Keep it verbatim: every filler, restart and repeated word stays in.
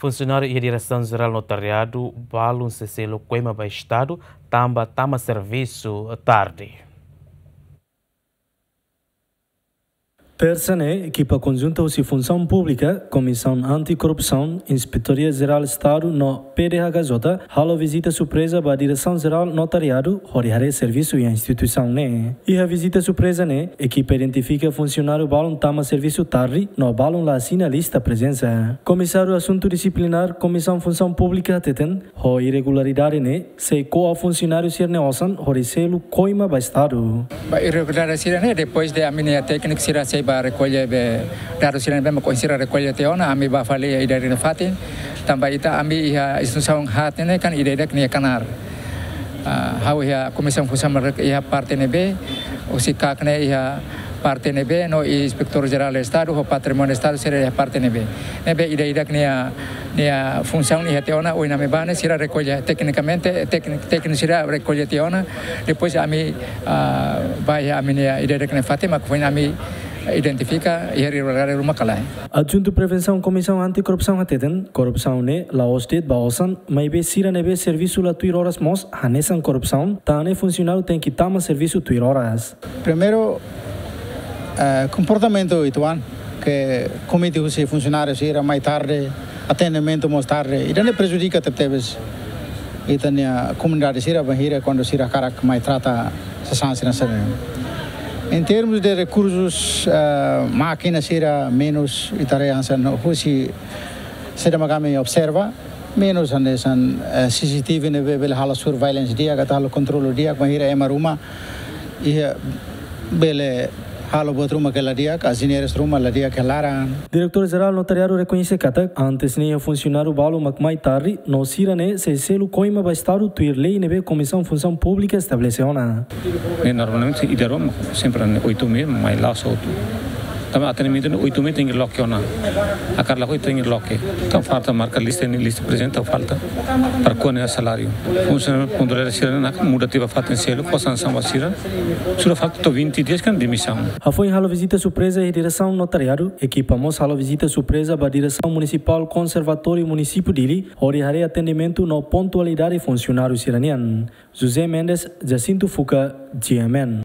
Funsionáriu iha Diresaun Jerál Notariadu balun sei selu koima ba Estadu tanba tama servisu tarde. Tersa ne'e, ekipa konjunta husi Funsaun Públika, Komisaun Anti-Korrupsaun, Inspetoria Jerál Estadu no P D H K J halo vizita surpreza ba Diresaun Jerál Notariadu hodi haree servisu iha instituisaun ne'e. Iha vizita surpreza ne'e, ekipa identifika funsionáriu balun tama servisu tarde no balun la asina lista prezensa. Komisáriu Asuntu Disiplinár Komisaun Funsaun Públika hateten, ho irregularidade ne'e sei ko'a funsionáriu sira-nia osan hodi selu koima ba Estadu. Ba irregularidade sira-ne'e, depois de ami-nia tékniku sira sei ba rekolla be dadus sira ne'ebé mak ohin sira rekolla tiha ona, ami ba fali ida-idak nia fatin, tanba ita ami iha instituisaun haat ne'e kan ida-idak nia knaar. Ah, ha'u iha Komisaun Funsaun Públika iha parte ne'ebé, husi KAK ne'e iha parte ne'ebé, no Inspetór Jerál Estadu ho Patrimóniu Estadu sira iha parte ne'ebé. Ne'ebé ida-idak nia, nia funsaun iha tiha ona, ohin ami ba ne'e sira rekolla teknikamente, téknik-, tékniku sira rekolla tiha ona, depois ami, ah, ba iha ami-nia ida-idak nia fatin, mak foin ami identifika iha irregularidade ruma ka lae. Adjuntu Prevensaun Komisaun Anti-Korrupsaun hateten, korrupsaun ne'e la'ós de'it ba osan, maibé sira ne'ebé servisu la tuir oras mós hanesan korrupsaun, tan ne'e funsionáriu tenke tama servisu tuir oras. Primeiru, eh, komportamentu uitoan, ke komete husi funsionáriu sira mai tarde, atendimentu mós tarde, ida-ne'e prejudika tebetebes ita-nia komunidade sira bainhira kuandu sira hakarak mai trata sasán sira hanesan ne'e. Em termos de recursos, eh, mákina sira menus, ita haree hanesan husi saida mak ami observa, menus hanesan, eh, C C T V ne'ebé bele halo surveillance di'ak, atu halo kontrolu di'ak, bainhira ema ruma iha bele halo buat ruma ke la di'ak, aziñeiras ruma la di'ak iha laran. Diretór Jerál Notariadu rekoñese katak, antes ne'e funsionáriu balu mak mai tarde, no sira-ne'e sei selu koima ba Estadu tuir lei ne'ebé Komisaun Funsaun Públika estabelese ona. Ne'e normalmente ida rua, sempre ne'e oito e meia, mai la'ós oito. Tanba atendimentu ne'e oito e meia tenke loke ona. Hakarak loke tenke loke. Entaun falta marka lista, ne'e lista prezensa, falta para ko'alia saláriu. Funsionáriu pontuál sira-ne'e muda tiha ba fatin seluk, fó sansaun ba sira. Sira falta to'o vinte dias kan demisaun. Hafoin halo vizita surpreza iha Diresaun Notariadu, ekipa mós halo vizita surpreza ba Diresaun Munisipál Konservatóriu Munisípiu Dili, hodi haree atendimentu no pontualidade funsionáriu sira-nian. José Mendes, Jacinto Fuca, G M N.